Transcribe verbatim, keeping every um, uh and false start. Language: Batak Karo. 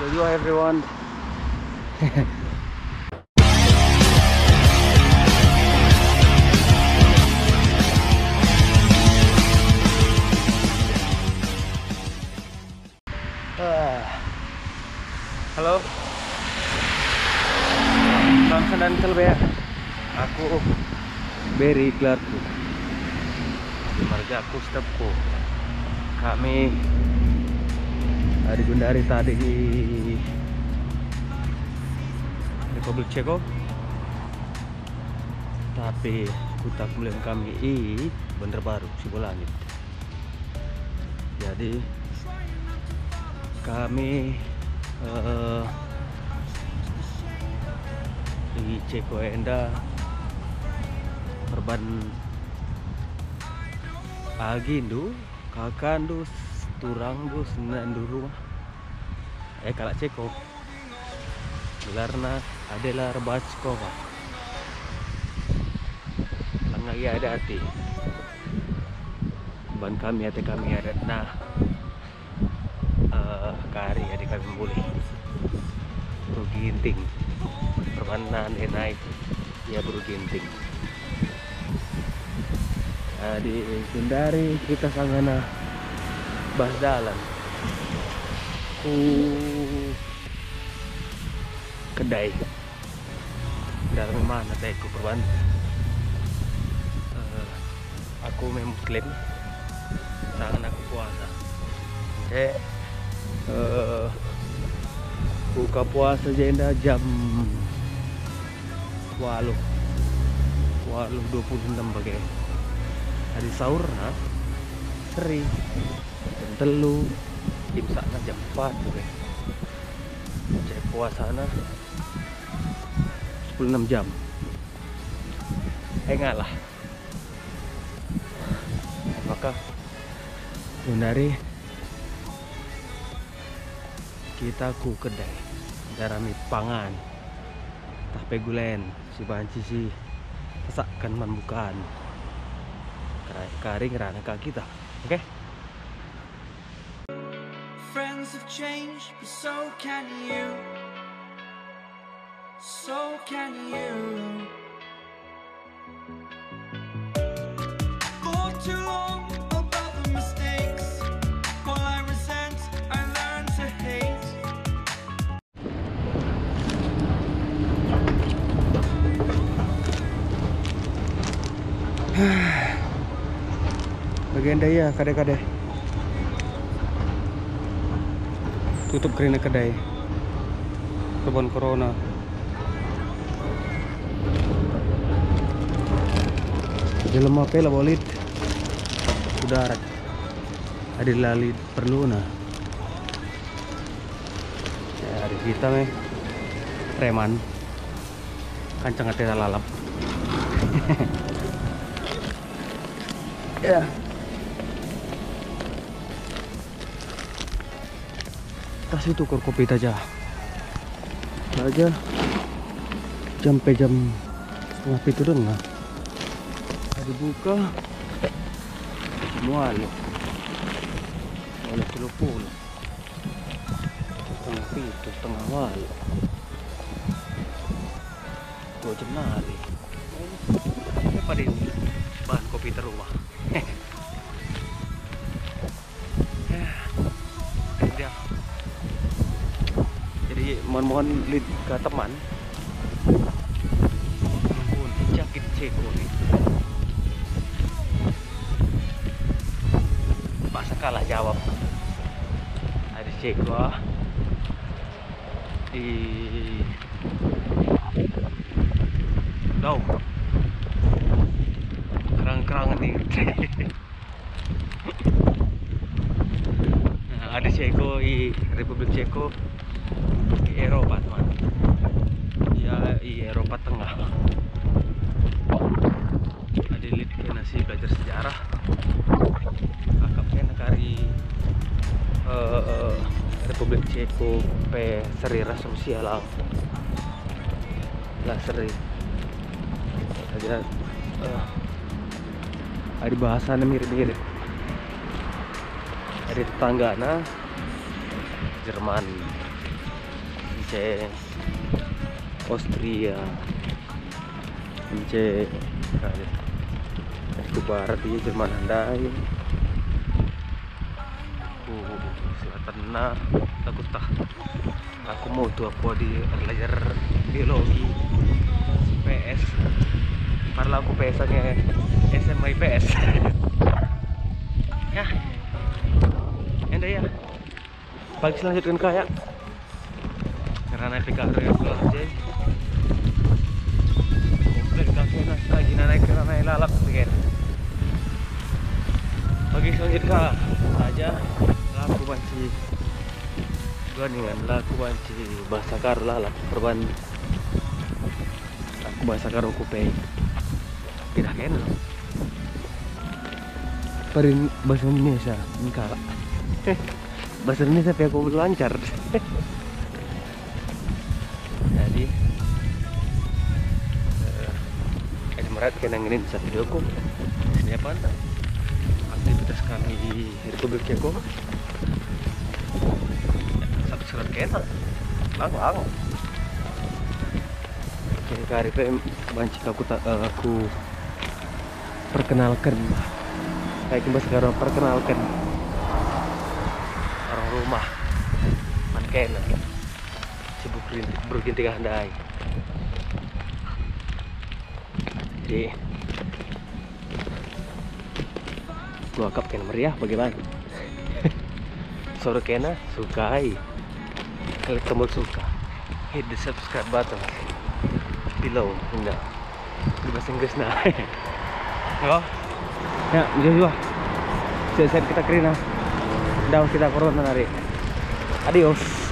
Hello everyone. Ah. Halo. Bangsa dan kelebihan. Aku Beri gelarku. Di marga aku Stepko. Kami, eh, digundari tadi di Republik Ceko. Tapi kuta kemulian kami i Banjarbaru, Sibolangit. Jadi, kami, eh, i Ceko enda perban agindu, kakandu, turangndu, senandu rumah. Eh, kalak Ceko. Gelarna Adela Rebatskova. Langa ia ada ati. Ban kami ate kami adatna, eh, kari adi kami mulih. Beru Ginting. Perbanna nai ia Beru Ginting. Adi gundari kita sangana bas dalan ku kedai. Dalan mana teh ku perban? Eh, aku me Muslim, tangan aku puasa. Eh, eh, buka puasa jenda jam waluh, waluh dua puluh enam bage. Adi sahurna seri jam telu, imsakna jam empat bage. Cek puasana sepuluh enam jam. Eh, ngalah. Maka gundari kita ku kedai, darami pangan, tah pe gulen si banci si pesakken man bukan. Kari ngerana ka kita, oke? Friends have changed, but so can you. So can you. For too long about the mistakes, while I resent, I learn to hate. Bagi enda ia kade-kade. Tutup kerina kedai. Perban corona. Jelema pe labo lit ku darat. Adi la lit perluna. Ya, adi kita me preman. Kancang atena lalap. Ya. Tas itu kur kopi taja. Aja. Jam pe jam setengah pitu denga. Adi buka. Mual. Mual sepuluh puluh. Setengah pitu, setengah walu. Dua jam nari. Apa deh bahan kopi terumah? Ya. Jadi mohon-mohon lit ke teman. Ampun, jakit Ceko nih. Paksa kalah jawab. Ada Ceko, ah. Ih. Dau. Kerang-kerang nih. Nah, ada Ceko i Republik Ceko i Eropa, teman. Ya, i Eropa Tengah. Ada lit kena si belajar sejarah. Akap kena kari, eh, Republik Ceko pe seri ras Rusia lang. Lah seri. Aja, eh, ada bahasana mirip-mirip. Ada tetanggana Jerman. Ceng, Austria, Ceng, ku barat ia Jerman ndai. Ku selatan na, takut tah. Aku mutu aku adi erlajar biologi, I P S. Padahal aku I P S nge S M A I P S. Ya. Enda ya. Pagi selanjutkan kayak. Ngerana P K R ya, pulang aja. Komplek kafe nah, lagi naik ke naik lalap, gitu kan. Pagi selanjutkan aja, laku banci. Gua dengan laku banci bahasa Karo lalap perban. Aku bahasa Karo ku pe. Pidah kena. Parin bahasa Indonesia, engka. Bahasa Indonesia pe aku lancar. Jadi, eh, es merat kena ngenin sa videoku. Ini apa anta? Aktivitas kami di Republik Ceko. Subscribe kena. Lang, lang. Oke, kari pe banci aku ta-, eh, aku perkenalken. Kayak bahasa Karo perkenalken. Orang rumah. Man kena. Sibuk rintik, bergintik ndai. Jadi, gua akap kena meriah bagaimana? Sore kena, sukai. Klik tombol suka. Hit the subscribe button below. Indah. Di bahasa Inggris nah. Oh. Ya, jauh juga. Selesai kita kerina. Dah kita corona nari. Adios.